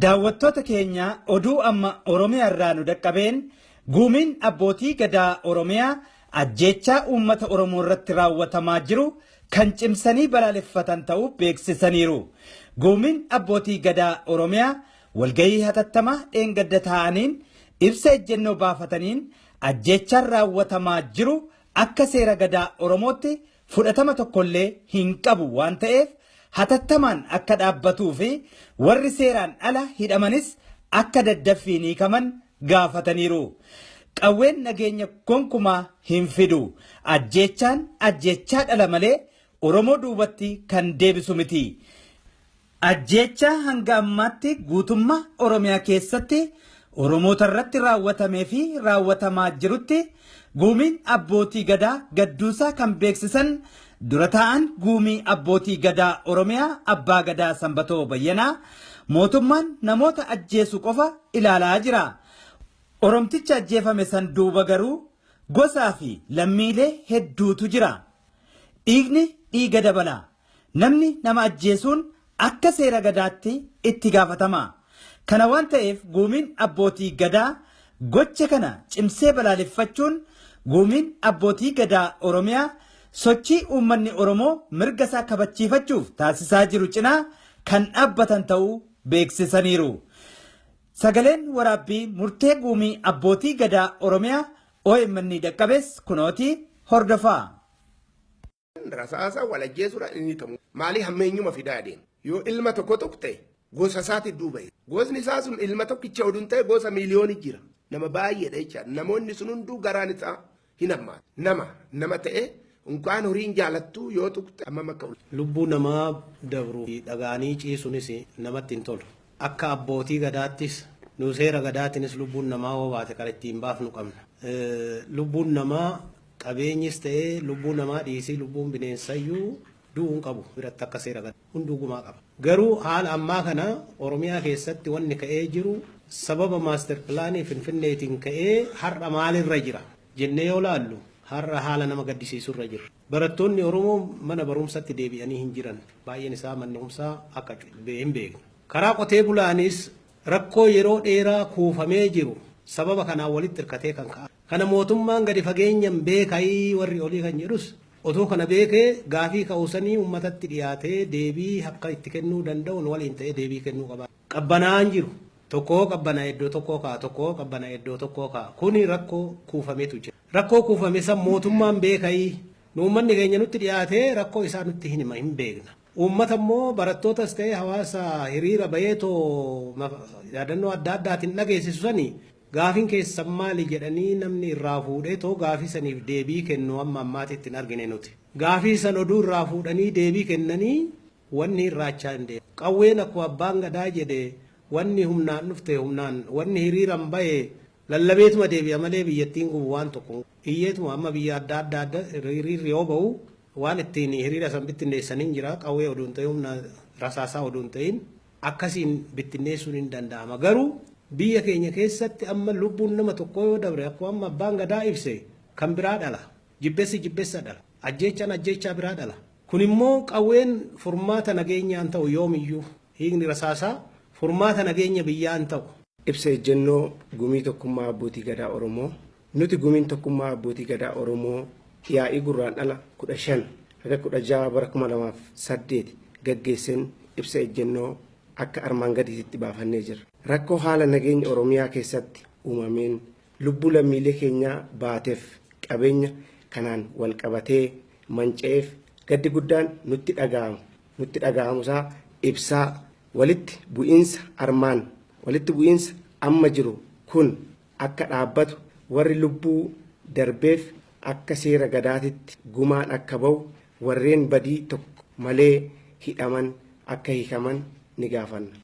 Daawwattoota keenya, oduu amma Oromiyaa irraa nu dhaqqabeen guumiin abbootii gadaa Oromiyaa ajjeechaa uummata Oromoo irratti raawwatamaa jiru kan cimsanii balaaleffatan ta'uu beeksisaniiru. Guumiin abbootii gadaa Oromiyaa walgahii hatattamaa dheengadda taa'aniin ibsa ejjennoo baafataniin ajjeechaan raawwatamaa jiru akka seera gadaa Oromootti fudhatama tokkollee hin qabu waan ta'eef hatattamaan akka dhaabbatuu fi warri seeraan ala hidhamanis akka daddaffiin hiikaman gaafataniiru. Qawween nageenya gonkumaa hin fidu. Ajjeechaan ajjeechaa dhala malee Oromoo duubatti kan deebisu miti. Ajjeechaa hanga ammaatti guutummaa Oromiyaa keessatti Oromoota irratti raawwatamee fi raawwatamaa jirutti guumiin abbootii gadaa gadduusaa kan beeksisan dura taa'an guumii abbootii gadaa Oromiyaa Abbaa Gadaa Sanbatoo Bayyanaa, mootummaan namoota ajjeesu qofa ilaalaa jira. Oromticha ajjeefame san duuba garuu gosaa fi lammiilee hedduutu jira. Dhiigni dhiiga dabala. Namni nama ajjeesuun akka seera gadaatti itti gaafatama. Kana waan ta'eef guumiin abbootii gadaa gocha kana cimsee balaaleffachuun guumiin abbootii gadaa Oromiyaa sochii uummanni Oromoo mirga isaa kabachiifachuuf taasisaa jiru cinaa kan dhaabbatan ta'uu beeksisaniiru. Sagaleen waraabbii murtee guumii abbootii gadaa Oromiyaa OMN dhaqqabees kunooti, hordofaa. Rasaasa wal ajjeesuudhaan inni ta'u maalii hammeenyuma fidaa adeema. Yoo ilma tokko tuqxe gosa isaati duuba. Gosni isaa sun ilma tokkicha oduun ta'e gosa miiliyoonii jira. Nama baay'eedha jechaadha. Namoonni sun hunduu garaan isaa hin hammaatu. Nama nama ta'e unkaan horiin jaalattu yoo tuqxe hammam akka Lubbuu namaa dabru dhagaanii ciisunis namatti hin tolu. Akka abbootii gadaattis nu seera gadaatinis lubbuun namaa hoo baate kan ittiin baafnu qabna. Lubbuun namaa qabeenyis ta'ee lubbuu namaa dhiisii lubbuun bineensayyuu du'uu hin qabu biratti akka seera gadaa hunduu gumaa qaba. Garuu haala ammaa kana Oromiyaa keessatti wanni ka'ee jiru sababa master planii Finfinneetiin ka'ee har'a maalirra jira jennee yoo laallu, har'a haala nama gaddisiisurra jira. Barattoonni Oromoo mana barumsatti deebi'anii hin jiran. Baay'een isaa manni barumsaa akka hin beekne. Karaa qotee bulaanis rakkoo yeroo dheeraa kuufamee jiru sababa kanaan walitti hirkatee kan ka'a. Kana mootummaan gadi fageenyan beekayii warri olii kan jedhus, otoo kana beekee gaafii ka'uusanii uummatatti dhiyaatee deebii akka itti kennuu danda'uun waliin ta'ee deebii kennuu qaba. Qabbanaa'aan jiru. Tokkoo qabbanaa iddoo tokkoo ka'a, tokkoo qabbanaa iddoo tokkoo ka'a. Kuni rakkoo kuufametu jira. Rakkoo kuufame san mootummaan beekayii nu uummanni keenya nutti dhiyaatee rakkoo isaa nutti hin hima, hin beekna. Uummata immoo barattootas ta'ee hawaasa hiriira baheetoo yaadannoo adda addaatiin dhageessisu sanii gaafiin keessan maali jedhanii namni irraa fuudhee too gaafii saniif deebii kennu amma ammaatitti hin argine nuti. Gaafii san oduu irraa fuudhanii deebii kennanii wanni irraachaa hin deemu. Qawween akkuma abbaan gadaa jedhe, wanni humnaan dhufte humnaan, wanni hiriiran bahe lallabeetuma deebi'a malee biyyattiin gubu waan tokko iyyeetuma. Amma biyya adda addaa hiriirri yoo ba'u waan ittiin hiriira san bittinneessanii jira. Qawwee oduu hin ta'in, humna rasaasaa oduu hin ta'in akkasiin bittinneessuun hin danda'ama. Garuu biyya keenya keessatti amma lubbuun nama tokko yoo dabre, akkuma amma abbaan gadaa ibse, kan biraa dhala. Jibbessi jibbessa dhala. Ajjeechaan ajjeechaa biraa dhala. Kun immoo qawween furmaata nageenyaan ta'u yoomiyyuu, hiikni rasaasaa furmaata nageenya biyyaan ta'u. Ibsa ejjennoo gumii tokkummaa abbootii gadaa Oromoo. Nuti gumiin tokkummaa abbootii gadaa Oromoo yaa'ii Gurraandhala 15 haga 16 bara 2008 gaggeesseen ibsa ejjennoo akka armaan gadiitti baafannee jirra. Rakkoo haala nageenya Oromiyaa keessatti uumameen lubbuu lammiilee keenyaa baateef qabeenya kanaan wal qabatee manca'eef gaddi guddaan nutti dhaga'amusaa ibsaa, walitti bu'iinsa amma jiru kun akka dhaabbatu, warri lubbuu darbeef akka seera gadaatitti gumaan akka ba'u, warreen badii tokko malee hidhaman akka hiikaman ni gaafanna.